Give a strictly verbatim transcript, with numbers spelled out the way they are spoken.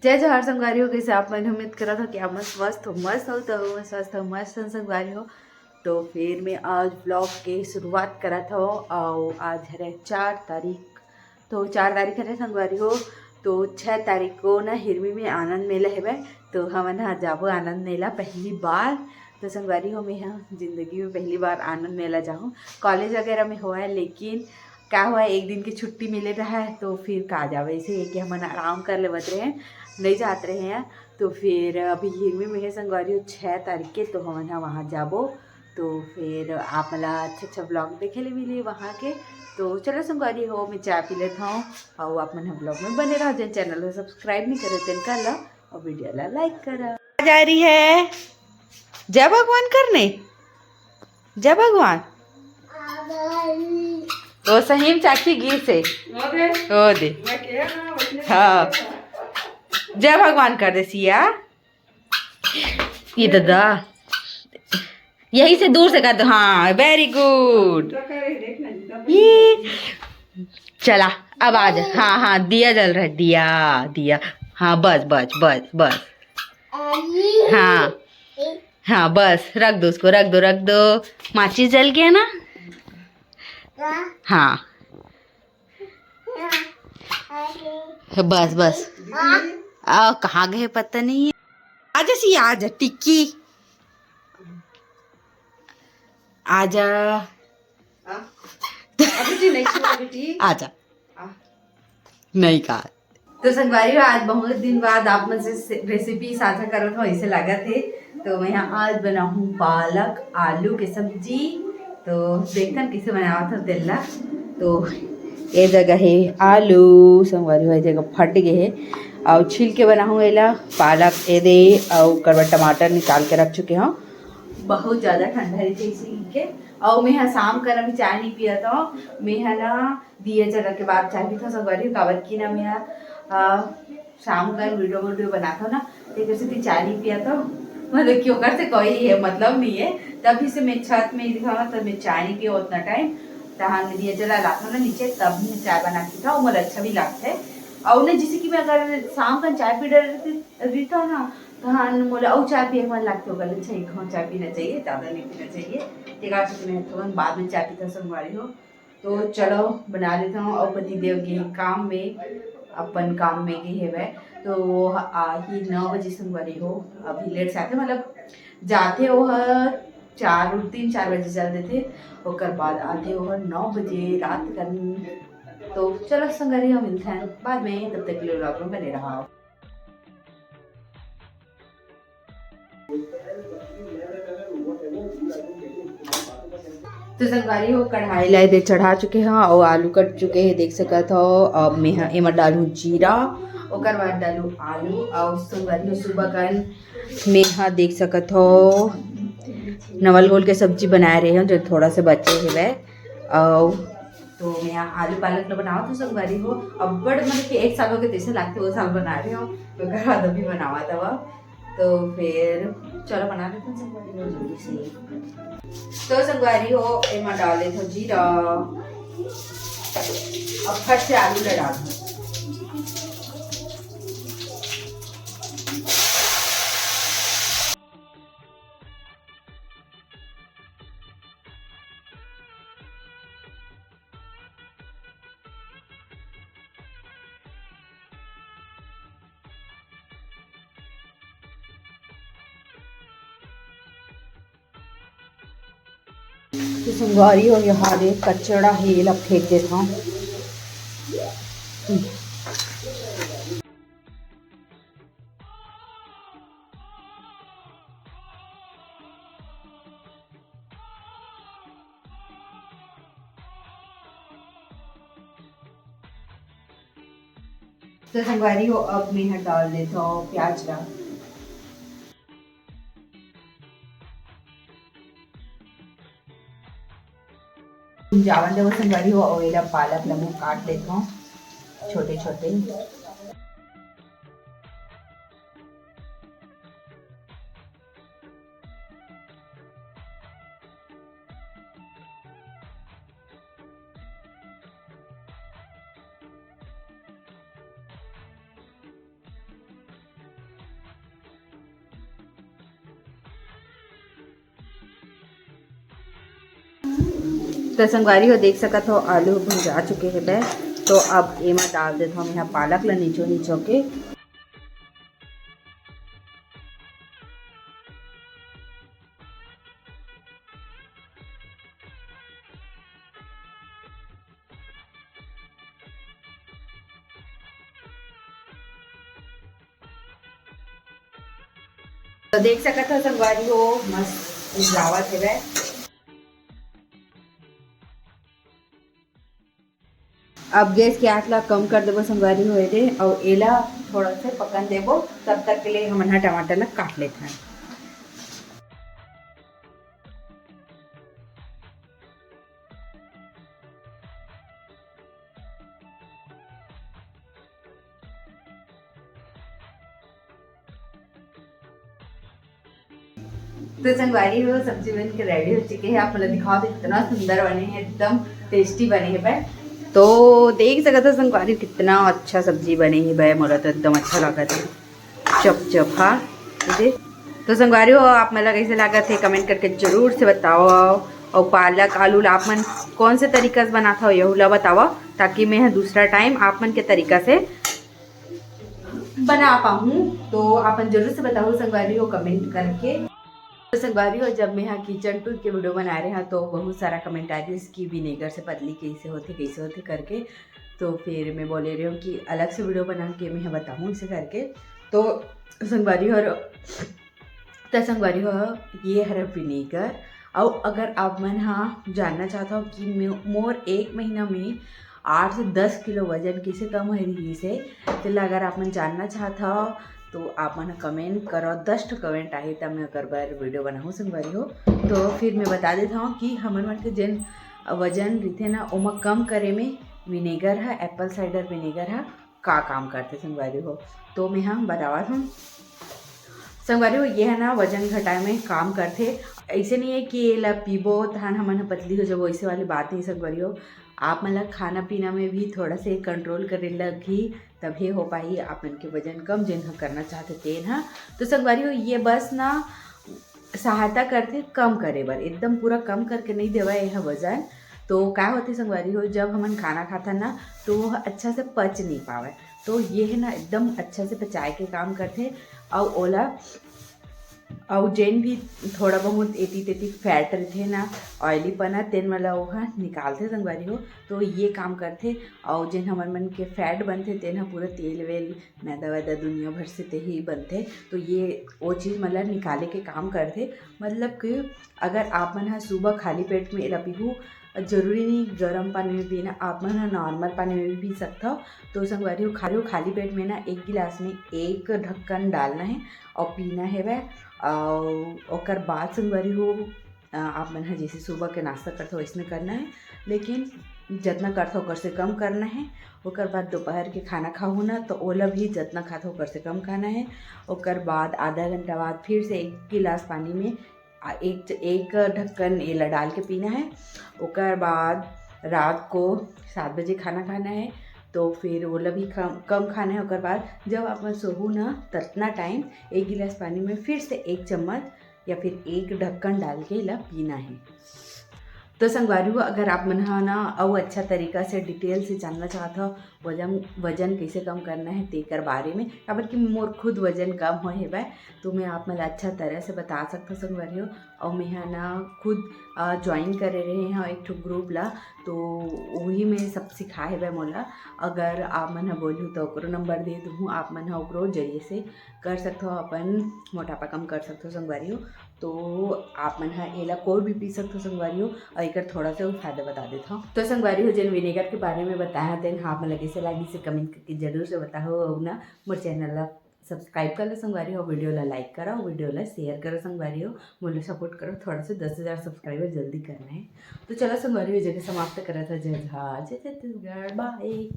जय जोहार संगवारी हो, कइसे आप मन? उम्मीद करत हो कि आप मन स्वस्थ हो, मस्त हो। तो मैं स्वस्थ हो, मस्त हो संगवारी हो। तो फिर मैं आज व्लॉग के शुरुआत करत हो, अउ आज हरे चार तारीख। तो चार तारीख हरे संगवारी हो, तो छः तारीख को ना हिरमी में आनंद मेला हेबे। तो हमन ह जाबो आनंद मेला पहली बार। तो संगवारी हो, मैं ह जिंदगी में पहली बार आनंद मेला जाहूँ। कॉलेज वगैरह में होवय, लेकिन का होवय, एक दिन की छुट्टी मिले रहय, तो फिर का जावे, ऐसे है कि हमन आराम कर लेवत रहे, नहीं जात रहे हैं। तो फिर अभी हिरमी में है संगवारी हो, छः तारीख के, तो हमन ह वहाँ जाबो। तो फिर आप मन ला अच्छा अच्छा व्लॉग देखे ले मिली वहाँ के। तो चलो संगवारी हो, मैं चाय पी लेत हूँ, अउ आप मन ह व्लॉग में बने रहो। जेन चैनल ला सब्सक्राइब नहीं करे, तेन कर लो, अउ वीडियो ला लाइक करो। आ जा रही है जय भगवान करने, जय भगवान। ओ सहीम चाची गिस हे। ओ दे। हाँ। जय भगवान कर दे सिया। ये दादा, यही से दूर से कर दो। हाँ, very good। ये चला, अब आ जा। हाँ हाँ, दिया जल रहा है, दिया, दिया। हाँ, बस बस बस बस। हाँ हाँ, बस रख दो उसको, रख दो, रख दो। माचिस जल गया ना? हाँ, बस बस। आ, कहाँ गए पता नहीं है। आजा सिया, आजा टिक्की, आजा। आजा। नहीं कहा। तो संगवारी हो, आज बहुत दिन बाद आप मन से रेसिपी साझा करत हो, ऐसे लागत है। तो मैं यहाँ आज बनाहूँ पालक आलू के सब्जी। तो देखथन कैसे बनावत हो तेला। तो ये जगह है आलू, संगवारी हो, ये जगह फट गए है, और छील के बनाहूँ एला पालक। ये दे, और ओकर बाद टमाटर निकाल के रख चुके हूँ। बहुत ज़्यादा ठंडा रहिथे इसी के। और मैं ह शाम कर अभी चाय नहीं पियत हूँ। मैं ह ना दिया जला के बाद चाय पीथव संगवारी हो, काबर कि ना मैं ह, अ, शाम कर वीडियो वीडियो बनाथव ना, तेकर सेती चाय नहीं पियत हूँ। मतलब कि ओकर से कोई ये मतलब नहीं है। तभी से मैं छत में ही दिखाऊँ ना, तो मैं चाय नहीं पियो उतना टाइम। तहाँ दिया जला लाथव ना नीचे, तब मैं चाय बना के खाऊँ, मोला अच्छा भी लागथे। और ना जैसे कि मैं अगर शाम का चाय पी डर रहिथव ना, तहाँ मोला अउ चाय पिए के मन लागथे, ओकर ले अच्छा एक घाव चाय पीना चाहिए, ज़्यादा नहीं पीना चाहिए। तेकर सेती मैं तुरंत बाद में चाय पीथव संगवारी हो। तो चलो बना लेथव। और पति देव गे काम में, अपन काम में गे हेवय, तो वो आही नौ बजे संगवारी हो। अभी लेट से आथे, मतलब जाथे वो ह चार, तीन चार बजे चल देथे, ओकर बाद आथे वो ह नौ बजे रात कन। तो चलो संगवारी हो, मिलथन बाद में, तब तक के लिए व्लॉग में बने रहो। तो संगवारी हो, कढ़ाई ला एदे चढ़ा चुके हैं और आलू कट चुके हैं, देख सकत हो। अब मैं ह एमा डालूं जीरा, ओकर बाद डालूं आलू। और संगवारी हो, सुबह कन मैं ह देख सकत हो, नवल गोल के सब्जी बनाए रहे हो, जो थोड़ा सा बचे हेवय। और तो मैं यहाँ आलू पालक ल बनावत हूँ संगवारी हो। अब्बड़, मतलब कि एक साल हो गए, जैसे लागथे वो साल बना रहे हो, तो घर बाद अभी बनावत हव। तो फिर चलो बना लेते हैं संगवारी हो जल्दी से। तो संगवारी हो, एमा डाल देत हो जीरा। अब फट से आलू ल डाल दो। तो संगवारी हो, यहाँ दे कचरा हे, एला फेंक देथव। तो संगवारी हो, अब मैं ह डाल देथव प्याज ला। जावन देवो संगवारी हो, अउ एला पालक ला मैं काट लेथव छोटे छोटे। तो संगवारी हो, देख सकत हो, आलू भुंजा चुके हेबे। तो अब एमा डाल देत हव मेहा पालक ला निचो निचो के। तो देख सकत हो संगवारी हो, मस्त उबलावत हेवय। अब गैस के आंच ला कम कर देबो संगवारी हो एदे, अउ एला थोड़ा से पकन देबो। तब तक के लिए हमन ह टमाटर ला काट लेत हन। तो संगवारी हो, सब्जी बन के रेडी हो चुके हे। आप मन ला दिखावत हव, इतना सुंदर बने हे, एकदम टेस्टी बने हेबे। तो देख सकत हो संगवारी हो, कितना अच्छा सब्जी बने हेबे। मोला तो एकदम अच्छा लागत हे, चप चप। हाँ, ये दे। तो संगवारी हो, आप मन ला कैसे लागत हे, कमेंट करके जरूर से बताओ। अउ पालक आलू ला आप मन कौन से तरीका से बनात हव, यहू ला बताओ, ताकि मैं ह दूसरा टाइम आप मन के तरीका से बना पाहूँ। तो आप मन जरूर से बताओ संगवारी हो कमेंट करके। तो संगवारी हो, जब मैं हा किचन टूर के वीडियो बना रहे हा, तो बहुत सारा कमेंट आ रही कि विनेगर से पतली कैसे होथे, कैसे होथे करके। तो फिर मैं बोले रही हूँ कि अलग से वीडियो बना के मैं हा बताहूँ इसे करके। तो संगवारी हो, त संगवारी हो, ये हरे विनेगर। अउ अगर आप मन हा जानना चाहत हव कि मे-, मोर एक महीना में आठ से दस किलो वजन कैसे कम होए रहिस हे, तेला अगर आप मन जानना चाहत हव, तो आप मन कमेंट करो। दस ठो कमेंट आही, तब मैं ओकर बर वीडियो बनाहूँ संगवारी हो। तो फिर मैं बता देत हव कि हमन मन के जेन वजन रहिथे ना, ओमा कम करे में विनेगर ह, एप्पल साइडर विनेगर ह, का काम करथे संगवारी हो, तो मैं ह बतावत हूँ। संगवारी हो, ये है ना, वजन घटाए में काम करथे। ऐसे नहीं है कि ये ला पीबो तहन हमन ह पतली हो जाबो, ऐसे वाली बात नहीं संगवारी हो। आप मन ला खाना पीना में भी थोड़ा से कंट्रोल करे लगही, तभे हो पाही आप मन के वजन कम, जेन ह करना चाहथे तेन ह। तो संगवारी हो, ये बस ना सहायता करथे कम करे बर, एकदम पूरा कम करके नहीं देवय ये ह वजन। तो का होथे संगवारी हो, जब हमन खाना खाथन ना, तो वो अच्छा से पच नहीं पावय। तो ये है ना, एकदम अच्छा से पचाए के काम करथे। अउ ओला, अउ जेन भी थोड़ा बहुत एती तेती फैट रहिथे ना, ऑयली पना, तेन वाला ओहा निकालथे संगवारी हो। तो ये काम करथे। अउ जेन हमर मन के फैट बनथे, तेन ह पूरा तेल वेल, मैदा वैदा दुनिया भर से तेही बनथे। तो ये वो चीज़ मतलब निकाले के काम करथे। मतलब कि अगर आप मन ह सुबह खाली पेट में एला पीहू, जरूरी नहीं गरम पानी में पीना, आप मन ह नॉर्मल पानी में भी पी सकथव। तो संगवारी हो, खाली, खाली पेट में ना एक गिलास में एक ढक्कन डालना है और पीना है वह। और ओकर बाद संगवारी हो, अ, आप मन ह जैसे सुबह के नाश्ता करथव, वैसने करना है, लेकिन जतना करथव, ओकर से कम करना है। ओकर बाद दोपहर के खाना खाहू ना, तो ओला भी जतना खाथव, ओकर से कम खाना है। ओकर बाद आधा घंटा बाद फिर से एक गिलास पानी में, आ, एक च-, एक ढक्कन एला डाल के पीना है। ओकर बाद रात को सात बजे खाना खाना है, तो फिर ओला भी कम, कम खाना है। ओकर बाद जब आप मन सोहू ना, ततना टाइम एक गिलास पानी में फिर से एक चम्मच या फिर एक ढक्कन डाल के एला पीना है। तो संगवारी हो, अगर आप मन ह ना अउ अच्छा तरीका से डिटेल से जानना चाहत हव वजन, वजन कैसे कम करना है तेकर बारे में, काबर कि मोर खुद वजन कम होए हेवय, तो मैं आप मन ला अच्छा तरह से बता सकथव संगवारी हो। अउ मैं ह ना खुद, अ, ज्वाइन करे रहे हव एक ठो ग्रुप ला, तो वही में सब सिखाए हेवय मोला। अगर आप मन ह बोलहू तो ओकरो नंबर दे दूहूँ, आप मन ह ओकरो जरिए से कर सकथव, अपन मोटापा कम कर सकथव संगवारी हो। तो आप मन ह एला कोई भी पी सकथव संगवारी हो, अउ एकर थोड़ा से फायदा बता देथव। तो संगवारी हो, जेन विनेगर के बारे में बताया तेन ह आप मन ला कैसे लागिस, कमेंट करके जरूर से बताहू। अउ ना मोर चैनल ला सब्सक्राइब कर लो संगवारी हो, वीडियो ला लाइक करो, वीडियो ला शेयर करो संगवारी हो, मोला सपोर्ट करो, थोड़ा से दस हजार सब्सक्राइबर जल्दी करना है। तो चलो संगवारी हो, जगह समाप्त करत हव। जय झार, जय छत्तीसगढ़, बाय।